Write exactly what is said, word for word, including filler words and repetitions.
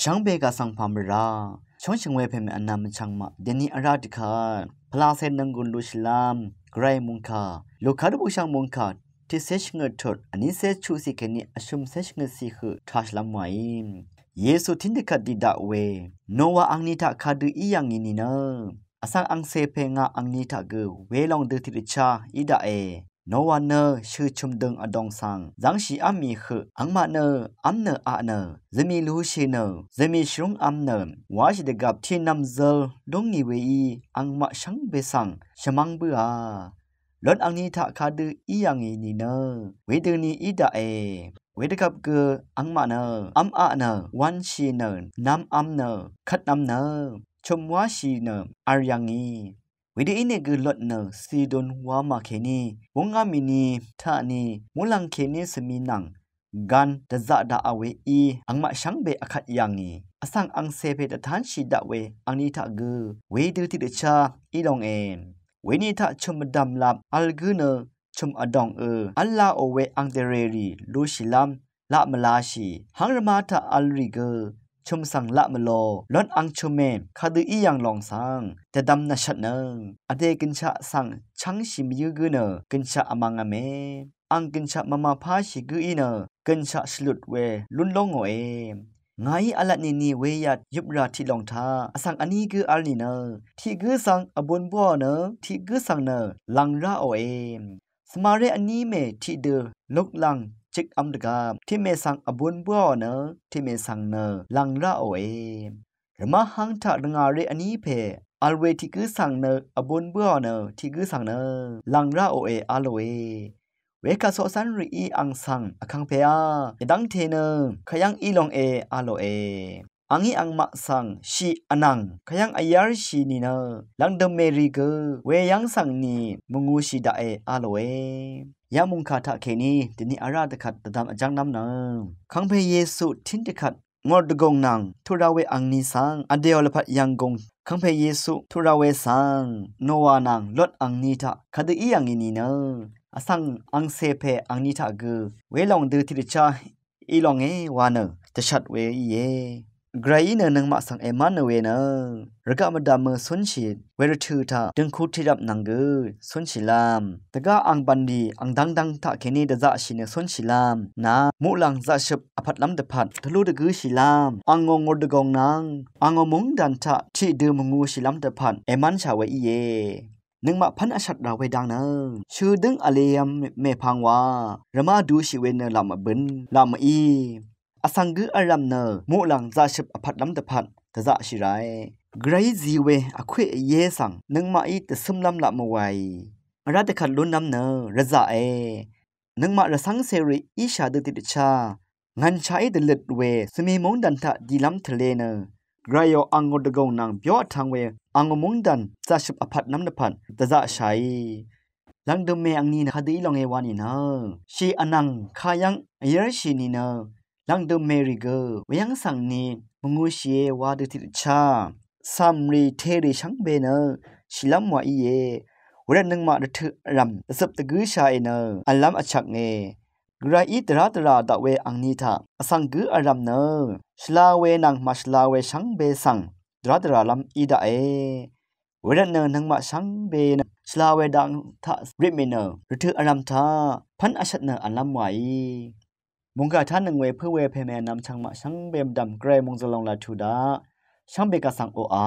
Shvngbe gvsvng pà mvrá shóngshø̀ng we pèmè vnvm vchvng maq dèni vrá dvkvt pvlacè nvnggùn lushìlv́m gvray mòngkà Luka dvbùshv̀ng mòngkà tiqcé shvngøt tut vnícé chuqciq kèní vshø̀mcé shvngøtciq høq tashìlv́m wàí. Yesu tín dvkvt dì daq we, Nowa angni taq kadø í yv̀ngì nìnø vsvng angcè pè ngà angni taq gø welòng dø tiqdvchá í daqe. Nowa nø shø̀ chø̀m dø̀ng vdòng svng zv́ngshì v́m mì høq, angmaq nø v́m nø aq nø, zø̀mì lushì nø, zø̀mì shvrúng v́m nø wáshì dvgvp tìnv̀m zøl lúngì weí angmaq shvngbe svng shvmv́ng bǿà. Lot angni taq kadø í yv̀ngì nìnø wedøni í daqe. Wedvgvp gø angmaq nø v́m aq nø, wv̄nshì nø, nv̄m v́m nø, kvt nv̄m nø, chø̀m wáshì nø v̄l yv̀ngì. Wedø ínìgø Lot nø Sidon wamà kèní búngá mìni taqni muqlàng kèní svmi nvng gan dvzaq daqà weí angmaq shvngbe vkvt yv̀ngì. Vsvng angcè pè dvtánshì daq we angni taq gø wedø tiqdvchá í longe. Weni taq chø̀m vdv̀m lap vl gǿ nø chø̀m vdòngø v́l laò we ang dvrèrì lushìlv́m laq mvlashì, hv́ng rvmá taq vl rì gø chø̀m svng laq mvlo. Lot ang chø̀mè kadø í yv̀ng lòng svng dvdvm nvshvtnøng vdè gønshaq svng chv́ngshì mvyǿ gǿ nø gønshaq vmvngv̄me. Ang gønshaq mvmapáshì gǿí nø gønshaq shvlut we lún lóngòe. Ngàí v̄lvt nìni weyvt yøprà tiqlòng taq vsvng vní gǿ v́l nìnø tiq gǿ svng vbun búò nø tiq gǿ svng nø lv̀ng ráòe. Svmaré vní mè tiqdø luklv̀ng jøk v́m dvgvp tiqmè svng vbun búò nø tiqmè svng nø lv̀ng ráòe. Rvmá hv́ng taq rvngàré vní pè vl we tiq gǿ svng nø vbun bǿà nø tiq gǿ svng nø lv̀ng ráòe a lòe. Wekvt coqcv́nrìí ang svng vkangpèá, yvdv́ngte nø kayv́ng í longe a lòe. Angí angmaq svng shì vnvng kayv́ng vyv́rshì nìnø lv̀ngdø̀m mèrì gø weyv́ng svng ni mvngūshì daqe a lòe. Yamungkà taq kèní dèni vrá dvkvt dvdvm vjv́ngnv́m nø kangpe Yesu tín dvkvt ngòrdvgùng nvng tuq ra we angni svng vdèò lvpat yv̀nggùng kangpe Yesu tuq ra we svng Nowa nvng Lot angni taq kadø í yv̀ngì nìnø vsvng angcè pè angni taq gø welòng dø tiqdvchá í longe wa nø dvshvt we íe. Gvrayí nø nøngmaq svng èmv́n we nø rvgaq mvdv̀mø cúnshì we rvtø̀ taq døngku tiqrvp nvng gø cúnshìlv́m dvgá ang bv̀nlì ang dv́ngdv́ng taq kèní dvzaqshì nø cúnshìlv́m nà muqlàng zaqshøp vpvtlv́m dvpvt tvlú dvgǿshìlv́m angò ngòrdvgùng nvng angò mungdàn taq tiqdø mvngūshìlv́m dvpvt èmv́nshà we íe. Nøngmaq pv́n vshvt rà we dang nø shødǿng vlev̄m mèpvng wa rvmá dushì we nø laq mvbøn laq mví. Vsvng gǿ vrv̀m nø muqlàng zaqshøp vpvtlv́m dvpvt dvzaqshì ràe. Gvrayí zi we vkwé vyé svng nøngmaqí dvcǿmlv́m laq mvwàì. Vrá dvkvt lúnlv́m nø rvzaqe. Nøngmaq rvcv́ng cèrì íshà dø tiqdvchá ngv̀nshaqí dvløt we svmi móngdàn taq dilv́m tvle nø gvrayò angò dvgùng nvng byó vtv̄ng we angò móngdàn zaqshøp vpvt nv́m dvpvt dvzaqshàí. Lv̀ngdø̀m mè angni nø kadø í longe wa nìnø shì vnvng kayv́ng vyv́rshì nìnø lv̀ngdø̀m mèrì gø weyv́ng svng ni mvngūshìe wa dø tiqdvchá cv̀mrì terì shvngbe nø shìlv́m wa íe. Wervt nøngmaq rvtøq vrv̀m dvzøp dvgǿshàe nø v̀llv́m vchvknge. Gvrayí dvrá dvrà daq we angni taq vsvng gǿ vrv̀m nø shvla we nvng màshvla we shvngbe svng dvrá dvràlv́m í daqe. Wervt nø nøngmaq shvngbe nø shvla we dang taq ripmì nø rvtøq vrv̀m taq pv́n vshvt nø v̀llv́m wàí. Mungkà tánøng we pǿ we pèmè vnvm chvngmaq shvngbe mvdv̀m gvray mòngzø̀l lòng laq tuq daq shvngbe kaq svng oqà